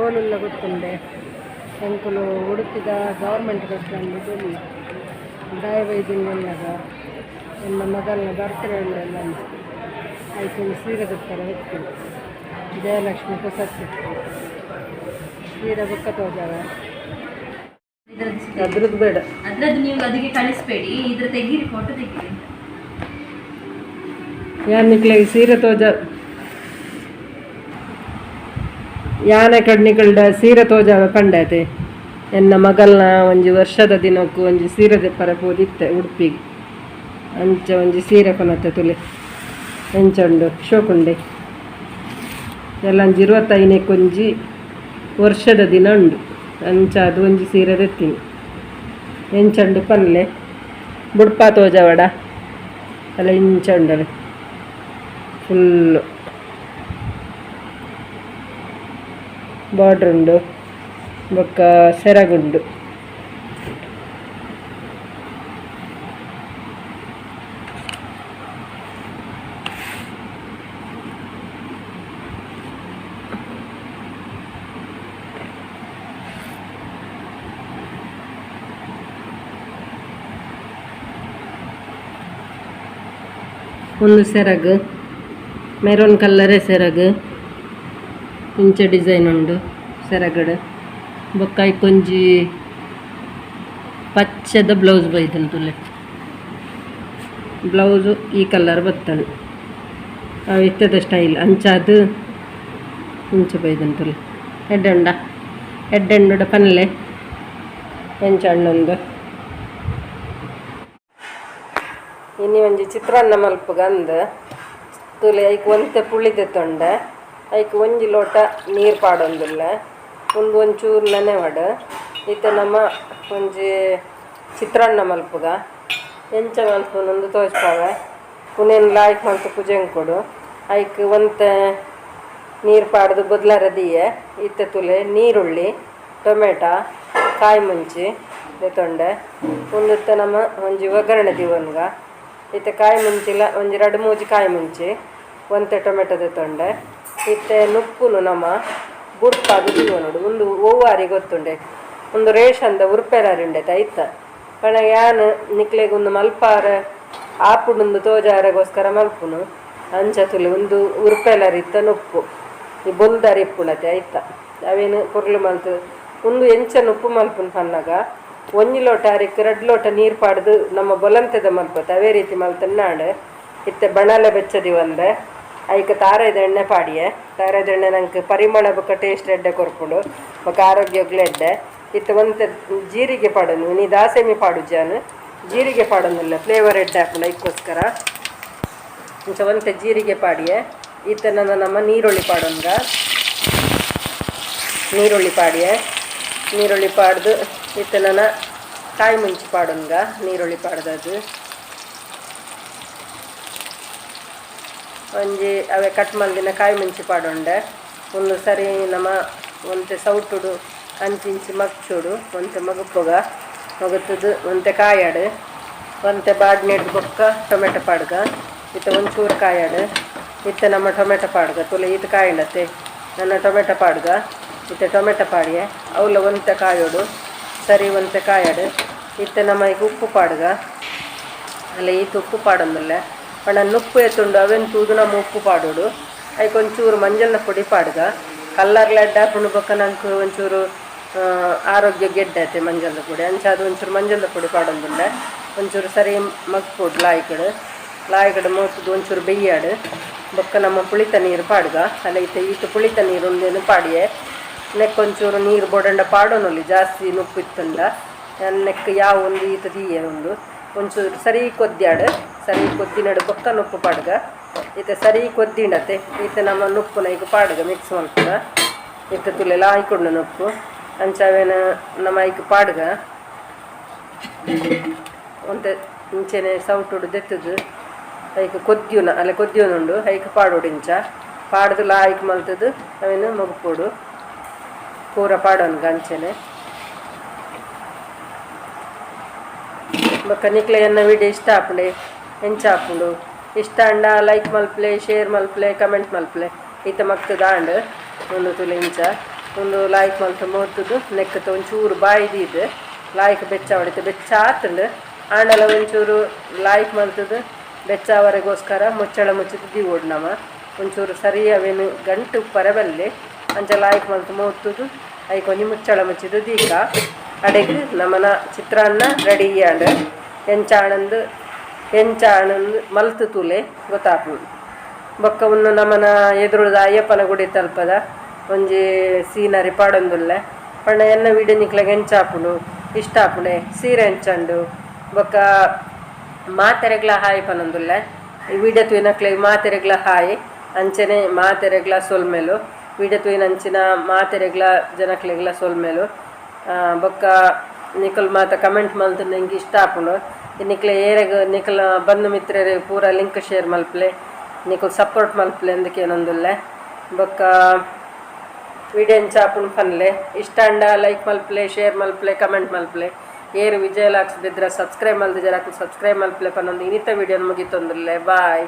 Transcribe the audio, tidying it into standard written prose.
ಓಲುಲ್ಲ ಗೊತ್ತುಂಡೆ ಎಂಕುಲು ಉಡುಪಿದ government bus stand ಉಲ್ಲ ದಾಯ ಬೈದಿನ ಎನ್ನ ಮಗಲ್ನ ಬರ್ತ್ಡೇ ಉಂಡಲ್ಲ ಐಕೊಂದು ಸೀರೆ ದೆಪ್ಪರೆ ಹೆಚ್ಚು ಜಯಲಕ್ಷ್ಮಿ ಪೊಸತ್ತು ಸೀರೆ ಬೊಕ್ಕ ತೋಜಾವ. ಇದ್ರದ್ದು. ಅದ್ರದ್ದು ಬೇಡ. ಅದ್ರದ್ದು ನೀವು ಅದಕ್ಕೆ ಕಳಿಸ್ಬೇಡಿ, ಇದ್ರ ತೆಗೀರಿ, ಫೋಟೋ ತೆಗೀರಿ. ಯಾನ್ ನಿಕ್ಲೆ ಸೀರೆ ತೋಜ, ಯಾನೆ ಕಡ್ನಿಕಲ್ಡ ಸೀರೆ ತೋಜಾವ ಪಂಡಾತೆ. ಎನ್ನ ಮಗಲ್ನ ಒಂಜಿ ವರ್ಷದ ದಿನಕ್ಕೂ ಒಂಜಿ ಸೀರೆ ದೆಪ್ಪರೆ ಪೋದಿತ್ತೆ ಉಡುಪಿಗೆ. ಅಂಚ ಒಂಜಿ ಸೀರೆ ಕೊನತ್ತೆ. ತುಲೆ ಎಂಚ ಉಂಡು? ಶೋಕುಂಡೆ. ಎಲ್ಲ ಒಂಜಿ 25ಕ್ಕೆ ಒಂಜಿ ವರ್ಷದ ದಿನ ಉಂಡು. ಅಂಚ ಅದು ಒಂಜಿ ಸೀರೆ ದೆತ್ತೀನಿ. ಎಂಚ ಉಂಡು ಪನ್ಲೆ. ಬುಡ್ಪಾ ತೋಜಾವಡ. ಅಲ್ಲ, ಇಂಚ ಉಂಡಲೆ ಫುಲ್ಲು ಬಾರ್ಡ್ರ್ ಉಂಡು, ಬೊಕ್ಕ ಸೆರಗುಂಡು. ಒಂದು ಸೆರಗು, ಮೆರೂನ್ ಕಲ್ಲರೇ ಸೆರಗು. ಇಂಚ ಡಿಸೈನ್ ಉಂಡು ಸೆರಗಡು. ಬೊಕ್ಕ ಐಕೊಂಜಿ ಪಚ್ಚದ ಬ್ಲೌಸ್ ಬೈದನ್ ತುಲೆ. ಬ್ಲೌಸು ಈ ಕಲರ್ ಬತ್ತಂಡು. ಅವು ಇತ್ತದ ಸ್ಟೈಲ್ ಅಂಚಾದು ಇಂಚ ಬೈದನ್ ತುಲೆ. ಎಡ್ಡೆ ಉಂಡ? ಎಡ್ಡೆ ಉಂಡುಡ ಪನ್ಲೆ ಎಂಚ ಉಂಡೊಂದು. ಇನಿ ಒಂಜಿ ಚಿತ್ರಾನ್ನ ಮಲ್ಪುಗ ಅಂದ್. ತೂಲೆ, ಐಕ್ ಒಂತೆ ಪುಳಿ ದೆತ್ತೊಂಡೆ. ಐಕ್ ಒಂಜಿ ಲೋಟ ನೀರು ಪಾಡೊಂದುಲ್ಲೆ. ಉಂದು ಒಂಚೂರು ನೆನೆವಡ್. ಇತ್ತೆ ನಮ ಒಂಜಿ ಚಿತ್ರಾನ್ನ ಮಲ್ಪುಗ. ಎಂಚ ಮಲ್ಪುನಂದು ತೋಜ್ಪಾವೆ. ಉಂದೆನ್ ಲಾಯ್ಕ್ ಮಲ್ತ್ ಪುಜೆಂಕೊಡು. ಐಕ್ ಒಂತೆ ನೀರು ಪಾಡ್ದು ಬೊದ್ಲರ ದೀಯೆ. ಇತ್ತೆ ತೂಲೆ, ನೀರುಳ್ಳಿ, ಟೊಮೆಟೊ, ಕಾಯಿ ಮುಂಚಿ ದೆತ್ತೊಂಡೆ. ಉಂದಿತ್ತೆ ನಮ ಒಂಜಿ ಒಗ್ಗರಣೆ ದೀವೊನ್ಗ. ಇತ್ತೆ ಕಾಯಿ ಮುಂಚಿಲ ಒಂಜಿ ರಡ್ಡ್ ಮೂಜಿ ಕಾಯಿ ಮುಂಚಿ, ಒಂತೆ ಟೊಮೆಟೊ ದೆತ್ತೊಂಡೆ. ಇತ್ತೆ ನುಪ್ಪುನು ನಮ ಬುಡ್ಪಾದ್ ದೀವೊನೊಡು. ಉಂದು ಒವ್ವಾರಿ ಗೊತ್ತುಂಡೆ? ಉಂದು ರೇಷನ್ದ ಉರ್ಪೆಲರಿ ಉಂಡೆತ ಐತ. ಪಂಡ ಯಾನ್ ನಿಕ್ಲೆಗ್ ಉಂದು ಮಲ್ಪಾರ ಆಪುಂಡುಂದು ತೋಜಾರಗೋಸ್ಕರ ಮಲ್ಪುನು. ಅಂಚ ತೂಲೆ, ಉಂದು ಉರ್ಪೆಲರಿತ್ತ ನುಪ್ಪು. ಈ ಬೊಲ್ದರಿ ಇಪ್ಪುನತೆ ಐತ. ಅವೇನು ಪೊರ್ಲು ಮಲ್ತ್ ಉಂದು ಎಂಚ ನುಪ್ಪು ಮಲ್ಪುನು ಪನ್ನಗ, ಒಂಜಿ ಲೋಟ ಅರಿಕ್ ರಡ್ಡ್ ಲೋಟ ನೀರು ಪಾಡ್ದು ನಮ್ಮ ಬೊಲಂತೆದ ಮಲ್ಪೊತ್ತು, ಅವೇ ರೀತಿ ಮಲ್ತನ್ನಾಂಡ್. ಇತ್ತೆ ಬಣಲೆ ಬೆಚ್ಚ ದೀವೊಂದೆ. ಐಕ್ ತಾರಾಯ್ದ ಎಣ್ಣೆ ಪಾಡಿಯೆ. ತಾರಾಯ್ದ ಎಣ್ಣೆ ನಂಗೆ ಪರಿಮಳ ಬೊಕ್ಕ ಟೇಸ್ಟ್ ಎಡ್ಡೆ ಕೊರ್ಪುಂಡು, ಬೊಕ್ಕ ಆರೋಗ್ಯಗ್ಲ ಎಡ್ಡೆ. ಇತ್ತೆ ಒಂತೆ ಜೀರಿಗೆ ಪಾಡೊನು. ಇನಿ ದಾಸೆಮಿ ಪಾಡುಜಾನ್, ಜೀರಿಗೆ ಪಾಡೊಂದುಲ್ಲ. ಫ್ಲೇವರ್ ಎಡ್ಡೆ ಆಪುಂಡು, ಐಕ್ಕೋಸ್ಕರ ಇಂಚ ಒಂತೆ ಜೀರಿಗೆ ಪಾಡಿಯೆ. ಇತ್ತೆ ನನ್ನ ನಮ್ಮ ನೀರುಳ್ಳಿ ಪಾಡೊನ್ಗ. ನೀರುಳ್ಳಿ ಪಾಡಿಯೆ. ನೀರುಳ್ಳಿ ಪಾಡ್ದು ಇತ್ತೆ ನನ್ನ ಕಾಯಿ ಮುಂಚಿ ಪಾಡೊನ್ಗ. ನೀರುಳ್ಳಿ ಪಾಡ್ದದು ಒಂಜಿ ಅವೆ ಕಟ್ ಮಲ್ದಿನ ಕಾಯಿ ಮುಂಚಿ ಪಾಡೊಂಡೆ. ಒಂದು ಸರಿ ನಮ ಒಂತೆ ಸೌಟುಡು ಅಂಚಿಂಚಿ ಮಗ್ಚೊಡು. ಒಂತೆ ಮಗುಪ್ಪುಗ. ಮಗುತ್ತದು ಒಂತೆ ಕಾಯಾಡು. ಒಂತೆ ಬಾಡ್ನೆಡ್ದು ಬೊಕ್ಕ ಟೊಮೆಟೊ ಪಾಡ್ಗ. ಇತ್ತೆ ಒಂಚೂರು ಕಾಯಾಡು. ಇತ್ತೆ ನಮ್ಮ ಟೊಮೆಟೊ ಪಾಡ್ಗ. ತುಲೆ, ಈತ್ ಕಾಯಿಂಡತ್ತೆ. ನನ್ನ ಟೊಮೆಟೊ ಪಾಡ್ಗ. ಇತ್ತೆ ಟೊಮೆಟೊ ಪಾಡಿಯೆ. ಅವಲ ಒಂತೆ ಕಾಯೋಡು. ಸರಿ, ಒಂತೆ ಕಾಯಾಡು. ಇತ್ತೆ ನಮ್ಮ ಈಗ ಉಪ್ಪು ಪಾಡ್ಗ. ಅಲ್ಲ, ಈತ್ ಉಪ್ಪು ಪಾಡೊಂದುಲ್ಲೆ. ಪಂಡ ನುಪ್ಪು ಏತುಂಡು ಅವೆನ್ ತೂದು ನಮ್ಮ ಉಪ್ಪು ಪಾಡೋಡು. ಐಕ್ ಒಂಚೂರು ಮಂಜಲ್ದ ಪೊಡಿ ಪಾಡ್ಗ. ಕಲ್ಲರ್ಲ ಎಡ್ಡೆ ಆಪುಂಡು, ಬೊಕ್ಕ ನಂಕ್ ಒಂಚೂರು ಆರೋಗ್ಯ ಗೆಡ್ಡೆ ಆತೆ ಮಂಜಲ್ದ ಪೊಡಿ. ಅಂಚ ಅದು ಒಂಚೂರು ಮಂಜಲ್ದ ಪೊಡಿ ಪಾಡೊಂದುಲ್ಲೆ. ಒಂಚೂರು ಸರಿ ಮಗ್ಪೊಡು ಲಾಯ್ಕಡ್. ಲಾಯ್ಕಡ್ ಮೋತುದು ಒಂಚೂರು ಬೆಯ್ಯಾಡು. ಬೊಕ್ಕ ನಮ್ಮ ಪುಳಿತ ನೀರು ಪಾಡ್ಗ. ಅಲ್ಲ, ಇತ್ತೆ ಈತ ಪುಳಿತ ನೀರು ಉಂದೇನು ಪಾಡಿಯೆ. ನೆಕ್ ಒಂಚೂರು ನೀರು ಬೋಡಂಡ ಪಾಡೋನೊಲಿ, ಜಾಸ್ತಿ ನುಪ್ಪು ಇತ್ತುಂಡ. ನೆಕ್ ಯಾವ ಒಂದು ಈತ ದೀಯೆ. ಒಂದು ಒಂಚೂರು ಸರಿ ಕೊದ್ಯಾಡು. ಸರಿ ಕೊದ್ದಿನಡು ಬೊಕ್ಕ ನುಪ್ಪು ಪಾಡ್ಗ. ಇತ್ತೆ ಸರಿ ಕೊದ್ದಿಂಡತೆ. ಇತ್ತೆ ನಮ್ಮ ನುಪ್ಪುನ ಈಗ ಪಾಡ್ಗ, ಮಿಕ್ಸ್ ಮಲ್ಪುಗ. ಇತ್ತೆ ತುಲೆಲ್ಲ ಆಯ್ಕೊಂಡು ನುಪ್ಪು. ಅಂಚ ಅವೇನ ನಮ್ಮ ಐಕ್ ಪಾಡ್ಗ. ಒಂತೆ ಇಂಚೆನೆ ಸೌಟುಡು ದೆತ್ತದು ಐಕ್ ಕೊದ್ಯುನ, ಅಲ್ಲ, ಕೊದ್ಯುನುಂಡು. ಐಕ್ ಪಾಡೋಡು. ಇಂಚ ಪಾಡ್ದು ಲಾಯ್ಕ್ ಮಲ್ತದು ಅವೇನು ಮಗುಪೊಡು. ಪೂರ ಪಾಡೋನ್ಗ ಅಂಚೆನೆ. ಬೊಕ್ಕ ನಿಕ್ಲೆ ಎನ್ನ ವಿಡಿಯೋ ಇಷ್ಟ ಆಪುಂಡೆ? ಎಂಚ ಆಪುಂಡು? ಇಷ್ಟ ಅಂಡ ಲೈಕ್ ಮಲ್ಪಲೆ, ಶೇರ್ ಮಲ್ಪಲೆ, ಕಮೆಂಟ್ ಮಲ್ಪಲೆ. ಈತ ಮಕ್ತದ ಆಂಡ್. ಒಂದು ತುಲೆ ಇಂಚ. ಉಂದು ಲಾಯ್ಕ್ ಮಲ್ತ್ ಮೋತುದು ನೆಕ್ಕತ ಒಂಚೂರು ಬಾಯಿ ದೀದ್ ಲಾಯ್ಕ್ ಬೆಚ್ಚ ಹೊಡಿತು ಬೆಚ್ಚ ಆತುಂಡು. ಆಂಡಲ ಒಂಚೂರು ಲಾಯ್ಕ್ ಮಲ್ತುದು ಬೆಚ್ಚಾವರೆಗೋಸ್ಕರ ಮುಚ್ಚಳ ಮುಚ್ಚಿದ್ ದೀವೊಡು ನಮ. ಒಂಚೂರು ಸರಿ ಅವೇನು ಗಂಟು ಉಪ್ಪರೆ ಬಲ್ಲಿ. ಅಂಚ ಲಾಯ್ಕ್ ಮಲ್ತ್ ಮೋತುದು ಐಕ್ ಒಂಜಿ ಮುಚ್ಚಳ ಮುಚ್ಚಿದ್ ದೀಕ. ಅಡೆಗ್ ನಮನ ಚಿತ್ರಾನ್ನ ರೆಡಿ ಆಂಡ್. ಎಂಚಾಣಂದು ಎಂಚಾಣಂದು ಮಲ್ತ್ ತೂಲೆ ಗೊತ್ತಾಪುಂಡು. ಬೊಕ್ಕ ಉಂದು ನಮನ ಎದುರುದ ಅಯ್ಯಪ್ಪನ ಗುಡಿ ತಲ್ಪದ ಒಂಜಿ ಸೀನರಿ ಪಾಡೊಂದುಲ್ಲೆ. ಪಂಡ ಎನ್ನ ವೀಡಿಯೋ ನಿಕ್ಲೆಗ್ ಎಂಚ ಆಪುಂಡು ಇಷ್ಟ ಆಪುಂಡೆ ಸೀರೆ ಎಂಚಂಡು. ಬೊಕ್ಕ ಮಾತೆರೆಗ್ಲ ಹಾಯ್ ಪನೊಂದುಲ್ಲೆ. ಈ ವೀಡಿಯೋ ತೂಯಿನಕ್ಲೆಗ್ ಮಾತೆರೆಗ್ಲ ಹಾಯ್ ಅಂಚನೆ ಮಾತೆರೆಗ್ಲ ಸೊಲ್ಮೆಲು. ವೀಡಿಯೋ ತೂಯಿನಂಚಿನ ಮಾತೆರೆಗ್ಲ ಜನಕ್ಲೆಗ್ಲ ಸೊಲ್ಮೆಲು. ಬೊಕ್ಕ ನಿಕುಲು ಮಾತ ಕಮೆಂಟ್ ಮಲ್ತುಂಡ ಎಂಕ್ ಇಷ್ಟ ಆಪುಂಡು. ನಿಕ್ಲೆ ಏರೆಗ್ ನಿಕಲ್ನ ಬಂಧು ಮಿತ್ರೆರೆಗ್ ಪೂರ ಲಿಂಕ್ ಶೇರ್ ಮಲ್ಪುಲೆ. ನಿಕುಲು ಸಪೋರ್ಟ್ ಮಲ್ಪುಲೆ ಅಂದ್ ಕೇನೊಂದುಲ್ಲೆ. ಬೊಕ್ಕ ವಿಡಿಯೋ ಎಂಚ ಆಪುಂಡು ಪನ್ಲೆ. ಇಷ್ಟ ಆಂಡ ಲೈಕ್ ಮಲ್ಪುಲೆ, ಶೇರ್ ಮಲ್ಪುಲೆ, ಕಮೆಂಟ್ ಮಲ್ಪುಲೆ. ಏರ್ ವಿಜಯ ಲಾಕ್ಸ್ ಬೆದ್ರ ಸಬ್ಸ್ಕ್ರೈಬ್ ಮಲ್ದಿಜರ ಅಕುಲು ಸಬ್ಸ್ಕ್ರೈಬ್ ಮಲ್ಪುಲೆ ಪನೊಂದು ಇನಿತ ವಿಡಿಯೋನ್ ಮುಗಿತೊಂದುಲ್ಲೆ. ಬಾಯ್.